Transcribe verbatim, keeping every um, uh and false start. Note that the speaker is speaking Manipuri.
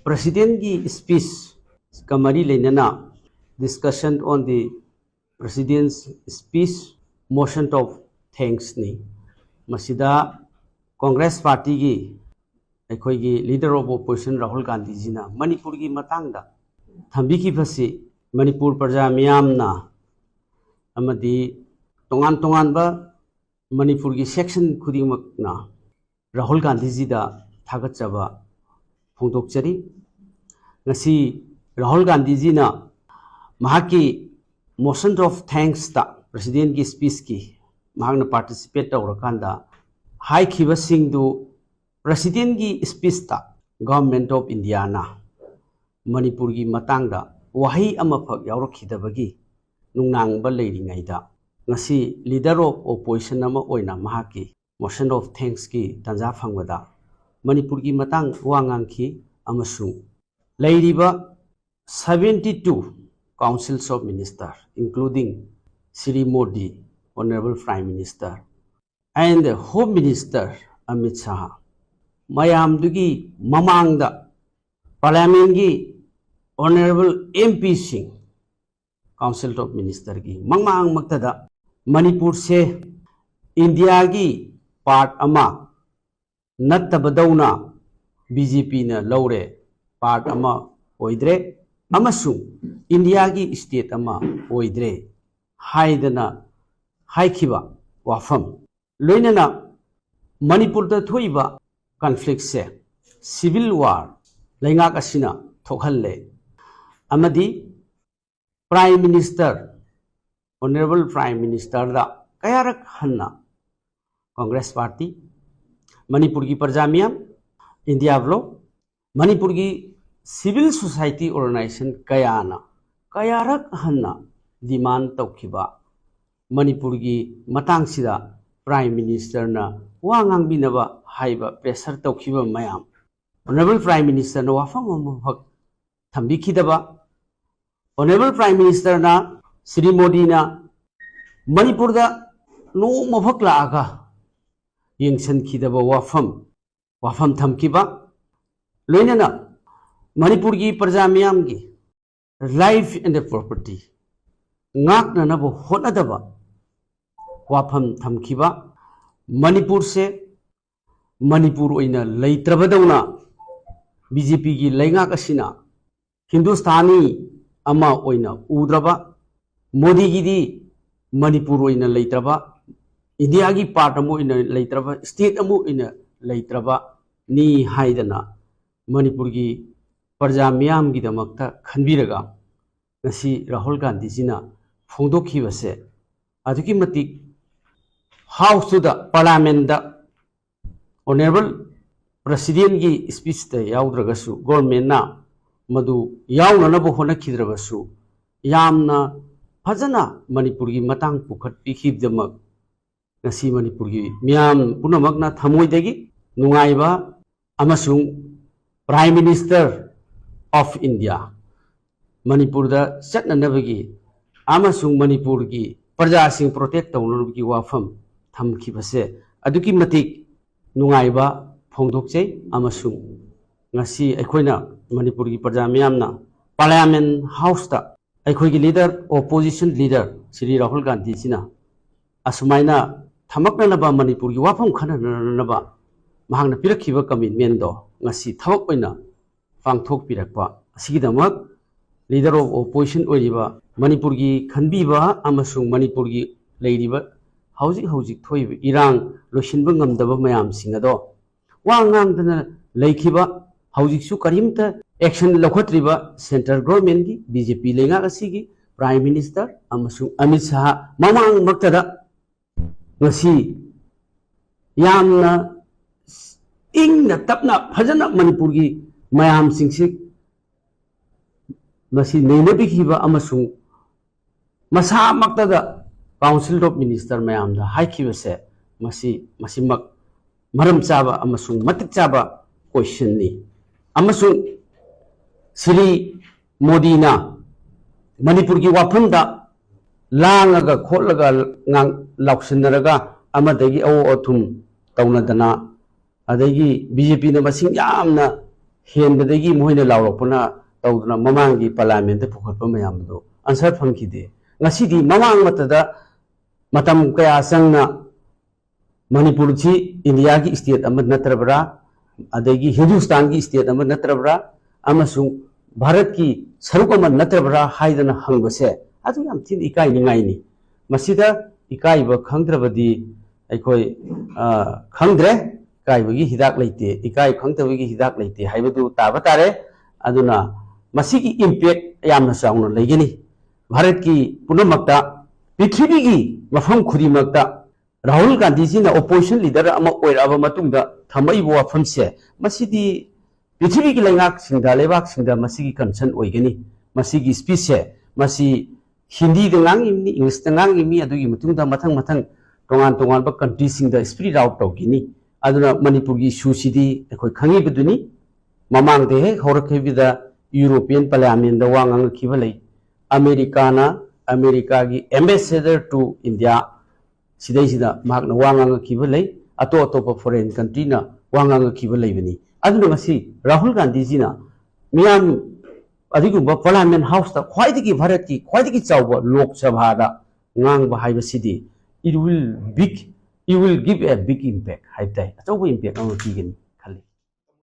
Presidentꯀꯤ speechꯀ ꯃꯔꯤ ꯂꯩꯅꯅ discussion on the President's speech, motion of thanksꯅꯤ꯫ ꯃꯁꯤꯗ Congress Partyꯒꯤ ꯑꯩꯈꯣꯏꯒꯤ Leader of Opposition ꯔꯥꯍꯨꯜ ꯒꯥꯟꯙꯤꯖꯤꯅ ꯃꯅꯤꯄꯨꯔꯒꯤ ꯃꯇꯥꯡꯗ ꯊꯝꯕꯤꯈꯤꯕꯁꯤ ꯃꯅꯤꯄꯨꯔ ꯄ꯭ꯔꯖꯥ ꯃꯤꯌꯥꯝꯅ ꯑꯃꯗꯤ ꯇꯣꯉꯥꯟ ꯇꯣꯉꯥꯟꯕ ꯃꯅꯤꯄꯨꯔꯒꯤ section ꯈꯨꯗꯤꯡꯃꯛꯅ ꯔꯥꯍꯨꯜ ꯒꯥꯟꯙꯤꯖꯤꯗ ꯊꯥꯒꯠꯆꯕ ꯐꯣꯡꯗꯣꯛꯆꯔꯤ꯫ ꯉꯁꯤ ꯔꯥꯍꯨꯜ ꯒꯥꯟꯙꯤꯖꯤꯅ ꯃꯍꯥꯛꯀꯤ motion of thanksꯇ Presidentꯀꯤ speechꯀꯤ ꯃꯍꯥꯛꯅ participate ꯇꯧꯔꯀꯥꯟꯗ ꯍꯥꯏꯈꯤꯕꯁꯤꯡꯗꯨ Presidentꯀꯤ speechꯇ Government of Indiaꯅ ꯃꯅꯤꯄꯨꯔꯒꯤ ꯃꯇꯥꯡꯗ ꯋꯥꯍꯩ ꯑꯃꯐꯥꯎ ꯌꯥꯎꯔꯛꯈꯤꯗꯕꯒꯤ ꯅꯨꯡꯅꯥꯡꯕ ꯂꯩꯔꯤꯉꯩꯗ ꯉꯁꯤ Leader of Opposition ꯑꯃ ꯑꯣꯏꯅ ꯃꯍꯥꯛꯀꯤ motion of thanksꯀꯤ ꯇꯥꯟꯖꯥ ꯐꯪꯕꯗ ꯃꯅꯤꯄꯨꯔꯒꯤ ꯃꯇꯥꯡ ꯋꯥ ꯉꯥꯡꯈꯤ ꯑꯃꯁꯨꯡ ꯂꯩꯔꯤꯕ seventy two Councils of Minister, including Shri Modi, Honorable Prime Minister, and Home Minister Amit Shah, ꯃꯌꯥꯝꯗꯨꯒꯤ ꯃꯃꯥꯡꯗ Parliamentꯀꯤ Honorable MPꯁꯤꯡ, Council of Ministerꯒꯤ ꯃꯃꯥꯡꯃꯛꯇꯗ ꯃꯅꯤꯄꯨꯔꯁꯦ Indiaꯒꯤ part ꯑꯃ ꯅꯠꯇꯕꯗꯧꯅ BJPꯅ ꯂꯧꯔꯦ, part ꯑꯃ ꯑꯣꯏꯗ꯭ꯔꯦ ꯑꯃꯁꯨꯡ Indiaꯒꯤ state ꯑꯃ ꯑꯣꯏꯗ꯭ꯔꯦ ꯍꯥꯏꯗꯅ ꯍꯥꯏꯈꯤꯕ ꯋꯥꯐꯝ, ꯂꯣꯏꯅꯅ ꯃꯅꯤꯄꯨꯔꯗ ꯊꯣꯛꯏꯕ conflictꯁꯦ civil war ꯂꯩꯉꯥꯛ ꯑꯁꯤꯅ ꯊꯣꯛꯍꯜꯂꯦ ꯑꯃꯗꯤ Prime Minister, Honorable Prime Ministerꯗ ꯀꯌꯥꯔꯛ ꯍꯟꯅ Congress Party, ꯃꯅꯤꯄꯨꯔꯒꯤ ꯄ꯭ꯔꯖꯥ ꯃꯤꯌꯥꯝ, India Bloc, ꯃꯅꯤꯄꯨꯔꯒꯤ civil society organization ꯀꯌꯥꯅ ꯀꯌꯥꯔꯛ ꯍꯟꯅ demand ꯇꯧꯈꯤꯕ ꯃꯅꯤꯄꯨꯔꯒꯤ ꯃꯇꯥꯡꯁꯤꯗ Prime Ministerꯅ ꯋꯥ ꯉꯥꯡꯕꯤꯅꯕ ꯍꯥꯏꯕ pressure ꯇꯧꯈꯤꯕ ꯃꯌꯥꯝ, Honorable Prime Ministerꯅ ꯋꯥꯐꯝ ꯑꯃꯈꯛ ꯊꯝꯕꯤꯈꯤꯗꯕ, Honorable Prime Ministerꯅ, ꯁ꯭ꯔꯤ ꯃꯣꯗꯤꯅ ꯃꯅꯤꯄꯨꯔꯗ ꯅꯣꯡꯃꯈꯛ ꯂꯥꯛꯑꯒ ꯌꯦꯡꯁꯤꯟꯈꯤꯗꯕ ꯋꯥꯐꯝ, ꯋꯥꯐꯝ ꯊꯝꯈꯤꯕ, ꯂꯣꯏꯅꯅ ꯃꯅꯤꯄꯨꯔꯒꯤ ꯄ꯭ꯔꯖꯥ ꯃꯤꯌꯥꯝꯒꯤ life and property ꯉꯥꯛꯅꯅꯕ ꯍꯣꯠꯅꯗꯕ ꯋꯥꯐꯝ ꯊꯝꯈꯤꯕ, ꯃꯅꯤꯄꯨꯔꯁꯦ ꯃꯅꯤꯄꯨꯔ ꯑꯣꯏꯅ ꯂꯩꯇ꯭ꯔꯕꯗꯧꯅ ꯕꯤ ꯖꯦ ꯄꯤꯒꯤ ꯂꯩꯉꯥꯛ ꯑꯁꯤꯅ ꯍꯤꯟꯗꯨꯁꯇꯥꯅꯤ ꯑꯃ ꯑꯣꯏꯅ ꯎꯗ꯭ꯔꯕ, ꯃꯣꯗꯤꯒꯤꯗꯤ ꯃꯅꯤꯄꯨꯔ ꯑꯣꯏꯅ ꯂꯩꯇ꯭ꯔꯕ, ꯏꯟꯗꯤꯌꯥꯒꯤ ꯄꯥꯔꯠ ꯑꯃ ꯑꯣꯏꯅ ꯂꯩꯇ꯭ꯔꯕ, ꯁ꯭ꯇꯦꯠ ꯑꯃ ꯑꯣꯏꯅ ꯂꯩꯇ꯭ꯔꯕꯅꯤ ꯍꯥꯏꯗꯅ ꯃꯅꯤꯄꯨꯔꯒꯤ ꯄ꯭ꯔꯖꯥ ꯃꯤꯌꯥꯝꯒꯤꯗꯃꯛꯇ ꯈꯟꯕꯤꯔꯒ ꯉꯁꯤ ꯔꯥꯍꯨꯜ ꯒꯥꯟꯙꯤꯖꯤꯅ ꯐꯣꯡꯗꯣꯛꯈꯤꯕꯁꯦ ꯑꯗꯨꯛꯀꯤ ꯃꯇꯤꯛ ꯍꯥꯎꯁꯇꯨꯗ, ꯄꯥꯔꯂꯤꯌꯥꯃꯦꯟꯗ ꯑꯣꯅꯔꯦꯕꯜ ꯄ꯭ꯔꯁꯤꯗꯦꯟꯒꯤ ꯁ꯭ꯄꯤꯆꯇ ꯌꯥꯎꯗ꯭ꯔꯒꯁꯨ, ꯒꯣꯔꯃꯦꯟꯅ ꯃꯗꯨ ꯌꯥꯎꯅꯅꯕ ꯍꯣꯠꯅꯈꯤꯗ꯭ꯔꯕꯁꯨ, ꯌꯥꯝꯅ ꯐꯖꯅ ꯃꯅꯤꯄꯨꯔꯒꯤ ꯃꯇꯥꯡ ꯄꯨꯈꯠꯄꯤꯈꯤꯕꯗꯃꯛ ꯉꯁꯤ ꯃꯅꯤꯄꯨꯔꯒꯤ ꯃꯤꯌꯥꯝ ꯄꯨꯝꯅꯃꯛꯅ ꯊꯃꯣꯏꯗꯒꯤ ꯅꯨꯡꯉꯥꯏꯕ ꯑꯃꯁꯨꯡ Prime Minister of India ꯃꯅꯤꯄꯨꯔꯗ ꯆꯠꯅꯅꯕꯒꯤ ꯑꯃꯁꯨꯡ ꯃꯅꯤꯄꯨꯔꯒꯤ ꯄ꯭ꯔꯖꯥꯁꯤꯡ ꯄ꯭ꯔꯣꯇꯦꯛ ꯇꯧꯅꯅꯕꯒꯤ ꯋꯥꯐꯝ ꯊꯝꯈꯤꯕꯁꯦ ꯑꯗꯨꯛꯀꯤ ꯃꯇꯤꯛ ꯅꯨꯡꯉꯥꯏꯕ ꯐꯣꯡꯗꯣꯛꯆꯩ꯫ ꯑꯃꯁꯨꯡ ꯉꯁꯤ ꯑꯩꯈꯣꯏꯅ ꯃꯅꯤꯄꯨꯔꯒꯤ ꯄ꯭ꯔꯖꯥ ꯃꯤꯌꯥꯝꯅ ꯄꯥꯔꯂꯤꯌꯥꯃꯦꯟ ꯍꯥꯎꯁꯇ ꯑꯩꯈꯣꯏꯒꯤ leader, opposition leader Shri Rahul ꯒꯥꯟꯙꯤꯁꯤꯅ ꯑꯁꯨꯃꯥꯏꯅ ꯊꯝꯃꯛꯅꯅꯕ, ꯃꯅꯤꯄꯨꯔꯒꯤ ꯋꯥꯐꯝ ꯈꯟꯅꯅꯅꯕ ꯃꯍꯥꯛꯅ ꯄꯤꯔꯛꯈꯤꯕ ꯀꯃꯤꯠꯃꯦꯟꯗꯣ ꯉꯁꯤ ꯊꯕꯛ ꯑꯣꯏꯅ ꯄꯥꯡꯊꯣꯛꯄꯤꯔꯛꯄ ꯑꯁꯤꯒꯤꯗꯃꯛ ꯂꯤꯗꯔ ꯑꯣꯐ ꯑꯣꯄꯣꯖꯤꯁꯟ ꯑꯣꯏꯔꯤꯕ, ꯃꯅꯤꯄꯨꯔꯒꯤ ꯈꯟꯕꯤꯕ ꯑꯃꯁꯨꯡ ꯃꯅꯤꯄꯨꯔꯒꯤ ꯂꯩꯔꯤꯕ ꯍꯧꯖꯤꯛ ꯍꯧꯖꯤꯛ ꯊꯣꯛꯏꯕ ꯏꯔꯥꯡ ꯂꯣꯏꯁꯤꯟꯕ ꯉꯝꯗꯕ ꯃꯌꯥꯝꯁꯤꯡ ꯑꯗꯣ ꯋꯥ ꯉꯥꯡꯗꯅ ꯂꯩꯈꯤꯕ, ꯍꯧꯖꯤꯛꯁꯨ ꯀꯔꯤꯝꯇ ꯑꯦꯛꯁꯟ ꯂꯧꯈꯠꯇ꯭ꯔꯤꯕ ꯁꯦꯟꯇ꯭ꯔꯦꯜ ꯒꯣꯔꯃꯦꯟꯒꯤ, ꯕꯤ ꯖꯦ ꯄꯤ ꯂꯩꯉꯥꯛ ꯑꯁꯤꯒꯤ ꯄ꯭ꯔꯥꯏꯝ ꯃꯤꯅꯤꯁꯇꯔ ꯑꯃꯁꯨꯡ ꯑꯃꯤꯠ ꯁꯥꯍ ꯃꯃꯥꯡꯃꯛꯇꯗ ꯉꯁꯤ ꯌꯥꯝꯅ ꯏꯪꯅ ꯇꯞꯅ ꯐꯖꯅ ꯃꯅꯤꯄꯨꯔꯒꯤ ꯃꯌꯥꯝꯁꯤꯡꯁꯤ ꯃꯁꯤ ꯅꯩꯅꯕꯤꯈꯤꯕ ꯑꯃꯁꯨꯡ ꯃꯁꯥꯃꯛꯇꯗ ꯀꯥꯎꯟꯁꯤꯜ ꯑꯣꯐ ꯃꯤꯅꯤꯁꯇꯔ ꯃꯌꯥꯝꯗ ꯍꯥꯏꯈꯤꯕꯁꯦ ꯃꯁꯤ, ꯃꯁꯤꯃꯛ ꯃꯔꯝ ꯆꯥꯕ ꯑꯃꯁꯨꯡ ꯃꯇꯤꯛ ꯆꯥꯕ ꯀꯣꯏꯁꯟꯅꯤ꯫ ꯑꯃꯁꯨꯡ ꯁ꯭ꯔꯤ ꯃꯣꯗꯤꯅ ꯃꯅꯤꯄꯨꯔꯒꯤ ꯋꯥꯐꯝꯗ ꯂꯥꯡꯉꯒ ꯈꯣꯠꯂꯒ ꯉꯥꯡ-, ꯂꯥꯎꯁꯤꯟꯅꯔꯒ ꯑꯃꯗꯒꯤ ꯑꯑꯣ ꯑꯊꯨꯝ ꯇꯧꯅꯗꯅ, ꯑꯗꯒꯤ ꯕꯤ ꯖꯦ ꯄꯤꯅ ꯃꯁꯤꯡ ꯌꯥꯝꯅ ꯍꯦꯟꯕꯗꯒꯤ ꯃꯈꯣꯏꯅ ꯂꯥꯎꯔꯛꯄꯅ ꯇꯧꯗꯅ ꯃꯃꯥꯡꯒꯤ ꯄꯥꯔꯂꯤꯌꯥꯃꯦꯟꯗ ꯄꯨꯈꯠꯄ ꯃꯌꯥꯝꯗꯣ ꯑꯟꯁꯔ ꯐꯪꯈꯤꯗꯦ꯫ ꯉꯁꯤꯗꯤ ꯃꯃꯥꯡ ꯃꯠꯇꯗ ꯃꯇꯝ ꯀꯌꯥ ꯆꯪꯅ ꯃꯅꯤꯄꯨꯔꯁꯤ ꯏꯟꯗꯤꯌꯥꯒꯤ ꯁ꯭ꯇꯦꯠ ꯑꯃ ꯅꯠꯇ꯭ꯔꯕ꯭ꯔꯥ, ꯑꯗꯒꯤ ꯍꯤꯟꯗꯨꯁꯇꯥꯟꯒꯤ ꯁ꯭ꯇꯦꯠ ꯑꯃ ꯅꯠꯇ꯭ꯔꯕ꯭ꯔꯥ, ꯑꯃꯁꯨꯡ ꯚꯥꯔꯠꯀꯤ ꯁꯔꯨꯛ ꯑꯃ ꯅꯠꯇ꯭ꯔꯕ꯭ꯔꯥ ꯍꯥꯏꯗꯅ ꯍꯪꯕꯁꯦ ꯑꯗꯨ ꯌꯥꯝ ꯊꯤꯅ ꯏꯀꯥꯏꯅꯤꯡꯉꯥꯏꯅꯤ꯫ ꯃꯁꯤꯗ ꯏꯀꯥꯏꯕ ꯈꯪꯗ꯭ꯔꯕꯗꯤ ꯑꯩꯈꯣꯏ, ꯑ, ꯈꯪꯗ꯭ꯔꯦ꯫ ꯏꯀꯥꯏꯕꯒꯤ ꯍꯤꯗꯥꯛ ꯂꯩꯇꯦ, ꯏꯀꯥꯏ ꯈꯪꯗꯕꯒꯤ ꯍꯤꯗꯥꯛ ꯂꯩꯇꯦ ꯍꯥꯏꯕꯗꯨ ꯇꯥꯕ ꯇꯥꯔꯦ꯫ ꯑꯗꯨꯅ ꯃꯁꯤꯒꯤ ꯏꯝꯄꯦꯛ ꯌꯥꯝꯅ ꯆꯥꯎꯅ ꯂꯩꯒꯅꯤ꯫ ꯚꯥꯔꯠꯀꯤ ꯄꯨꯝꯅꯃꯛꯇ, ꯄ꯭ꯔꯤꯊꯤꯕꯤꯒꯤ ꯃꯐꯝ ꯈꯨꯗꯤꯡꯃꯛꯇ ꯔꯥꯍꯨꯜ ꯒꯥꯟꯙꯤꯖꯤꯅ ꯑꯣꯄꯣꯖꯤꯁꯟ ꯂꯤꯗꯔ ꯑꯃ ꯑꯣꯏꯔꯛꯑꯕ ꯃꯇꯨꯡꯗ ꯊꯝꯃꯛꯏꯕ ꯋꯥꯐꯝꯁꯦ, ꯃꯁꯤꯗꯤ ꯄ꯭ꯔꯤꯊꯤꯕꯤꯒꯤ ꯂꯩꯉꯥꯛꯁꯤꯡꯗ, ꯂꯩꯕꯥꯛꯁꯤꯡꯗ ꯃꯁꯤꯒꯤ ꯀꯟꯁꯔꯟ ꯑꯣꯏꯒꯅꯤ꯫ ꯃꯁꯤꯒꯤ ꯁ꯭ꯄꯤꯆꯁꯦ, ꯃꯁꯤ ꯍꯤꯟꯗꯤꯗ ꯉꯥꯡꯉꯤꯕꯅꯤ, ꯏꯪꯂꯤꯁꯇ ꯉꯥꯡꯉꯤꯕꯅꯤ, ꯑꯗꯨꯒꯤ ꯃꯇꯨꯡꯗ ꯃꯊꯪ ꯃꯊꯪ ꯇꯣꯉꯥꯟ ꯇꯣꯉꯥꯟꯕ ꯀꯟꯇ꯭ꯔꯤꯁꯤꯡꯗ ꯁ꯭ꯄ꯭ꯔꯤꯠ ꯑꯥꯎꯠ ꯇꯧꯈꯤꯅꯤ꯫ ꯑꯗꯨꯅ ꯃꯅꯤꯄꯨꯔꯒꯤ ꯏꯁꯨꯁꯤꯗꯤ ꯑꯩꯈꯣꯏ ꯈꯪꯉꯤꯕꯗꯨꯅꯤ꯫ ꯃꯃꯥꯡꯗ ꯍꯦꯛ ꯍꯧꯔꯛꯈꯤꯕꯗ ꯌꯨꯔꯣꯄꯤꯌꯟ ꯄꯥꯔꯂꯤꯌꯥꯃꯦꯟꯗ ꯋꯥ ꯉꯥꯡꯉꯛꯈꯤꯕ ꯂꯩ꯫ ꯑꯃꯦꯔꯤꯀꯥꯅ, ꯑꯃꯦꯔꯤꯀꯥꯒꯤ ambassador to India ꯁꯤꯗꯩꯁꯤꯗ ꯃꯍꯥꯛꯅ ꯋꯥ ꯉꯥꯡꯉꯛꯈꯤꯕ ꯂꯩ, ꯑꯇꯣꯞ ꯑꯇꯣꯞꯄ ꯐꯣꯔꯦꯟ ꯀꯟꯇ꯭ꯔꯤꯅ ꯋꯥ ꯉꯥꯡꯉꯛꯈꯤꯕ ꯂꯩꯕꯅꯤ꯫ ꯑꯗꯨꯅ ꯉꯁꯤ ꯔꯥꯍꯨꯜ ꯒꯥꯟꯙꯤꯖꯤꯅ ꯃꯤꯌꯥꯝ ꯑꯗꯨꯒꯨꯝꯕ ꯄꯥꯔꯂꯤꯌꯥꯃꯦꯟ ꯍꯥꯎꯁꯇ ꯈ꯭ꯋꯥꯏꯗꯒꯤ, ꯚꯥꯔꯠꯀꯤ ꯈ꯭ꯋꯥꯏꯗꯒꯤ ꯆꯥꯎꯕ ꯂꯣꯛ ꯁꯚꯥꯗ ꯉꯥꯡꯕ ꯍꯥꯏꯕꯁꯤꯗꯤ, it will big, it will give a big impact ꯍꯥꯏꯕ ꯇꯥꯏ, ꯑꯆꯧꯕ ꯏꯝꯄꯦꯛ ꯑꯃ ꯄꯤꯒꯅꯤ꯫